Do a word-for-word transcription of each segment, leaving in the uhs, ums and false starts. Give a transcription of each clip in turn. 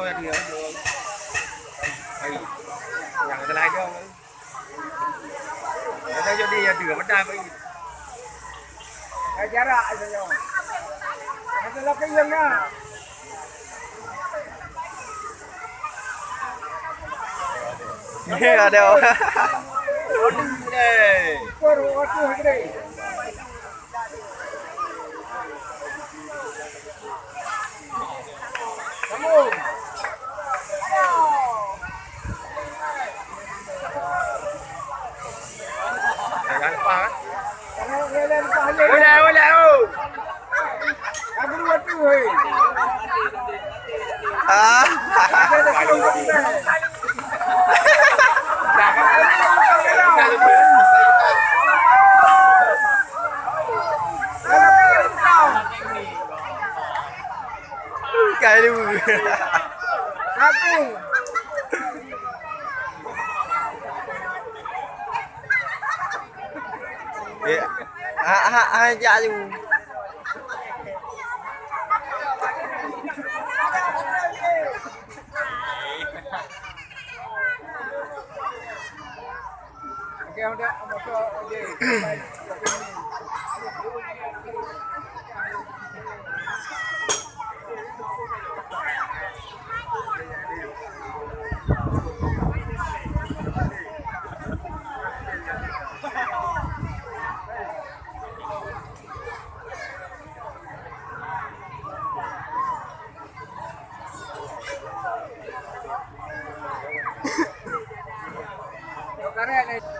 Hai. Nyang telah jauh. Kata jadi ya dua bedah bagi. Jarak aja nyoe. Ada lagi yang nak. Ada. Waduh, eh. Baru waktu gede. Jangan lupa, eh. Boleh, boleh, oh. Aku dua tu, hei. Ah. Kai lu. Aku. Eh, ah, ah, ah, jak lu.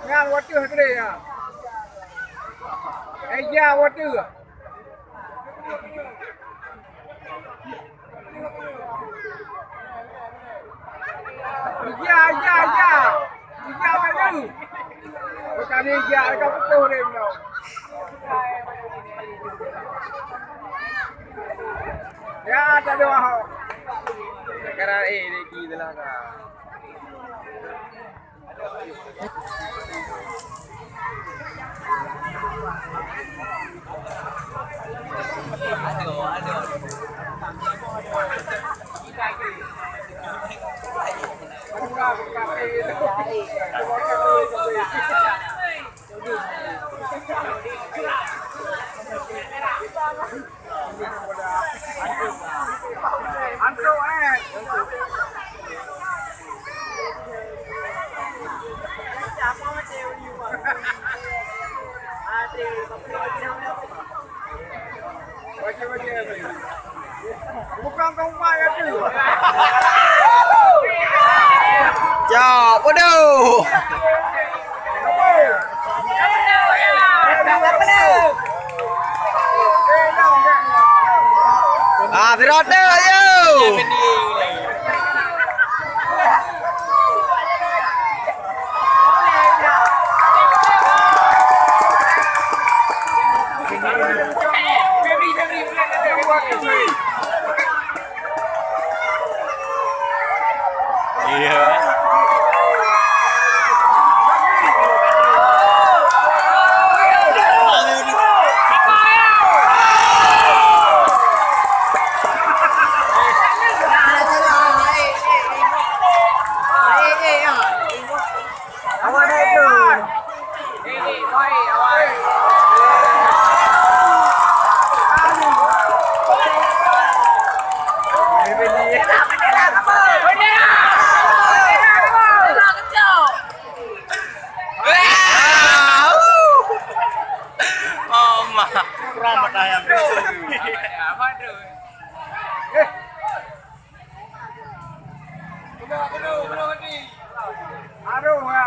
Nyan watèe keudéh nyan. Eh, ya, watèe. Ija, ija, ija. Ija baru. Bukan ija, ija putih dia bilang. Ya, tak ada wahok. Sekarang, eh, lagi telah kah. Bukan kau mak ya tu. Cok, bodoh. Ah, sirot deh, ayo. Iya. Awak naik tu. Kurang matahari. Aduh, ya.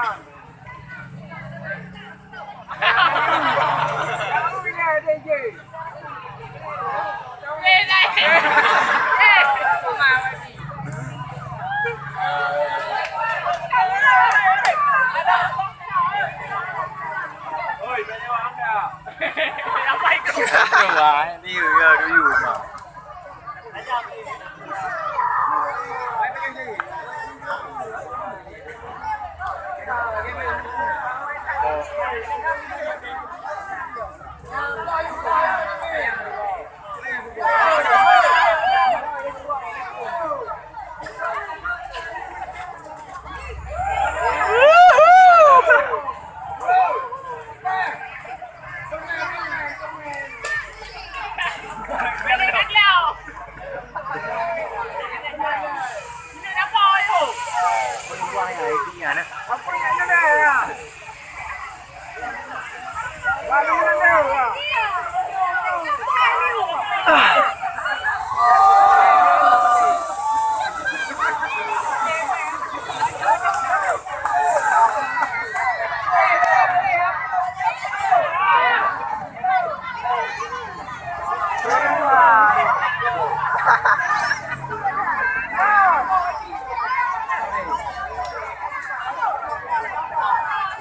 Wah, ini ya dulu.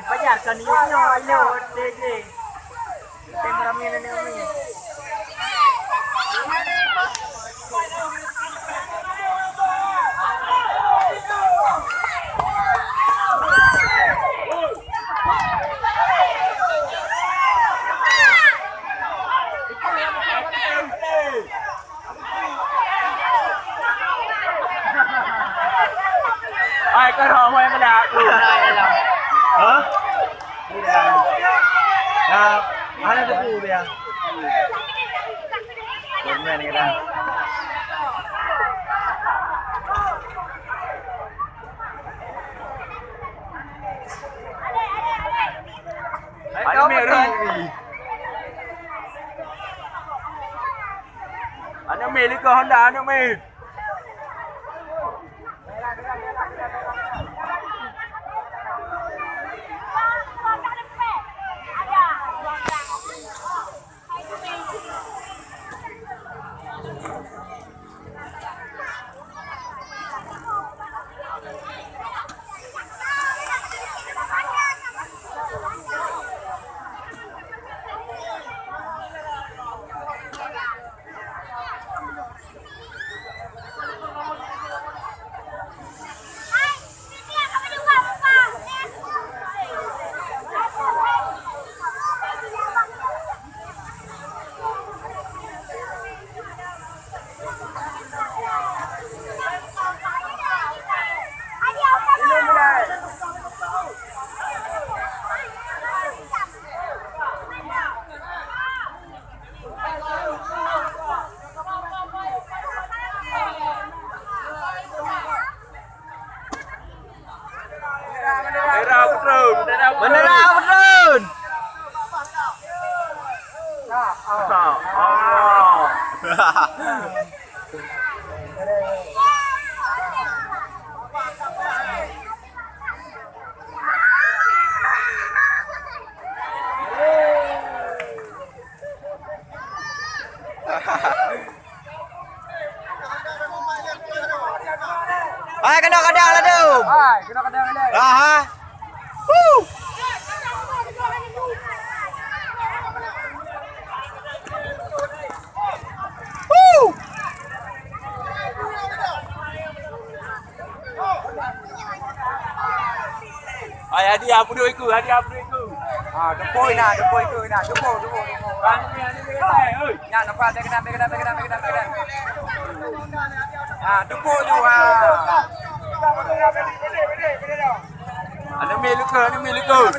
Pajar kan yuk nyoe, ayo, T J. Tem ramai ni, ramai. Hai, kau dah main kena aku. Hah? Nah, ada tepu dia. Bermain kita. Ada Mary. Aneuk Mei likot Honda, aneuk Mei. Bendera Abu Trun, bendera Abu Trun. Bendera Abu Trun. Ya Allah. Hai, keunoe kadang ladôm. Hai, keunoe kadang ladôm. Aha. Huh. Huh. Hai, hadiah peuduek iku, hadiah peuduek iku. Ha, teumpôi na, teumpôi iku na, teumpôi, teumpôi, teumpôi. Kan ni, ni, ni, ni, oi. Nyan, nampak, bèk keunan, bèk keunan, bèk keunan, bèk keunan, bèk keunan. Ha, teumpôi tu, ha. Aneuk Mei likot, aneuk Mei likot.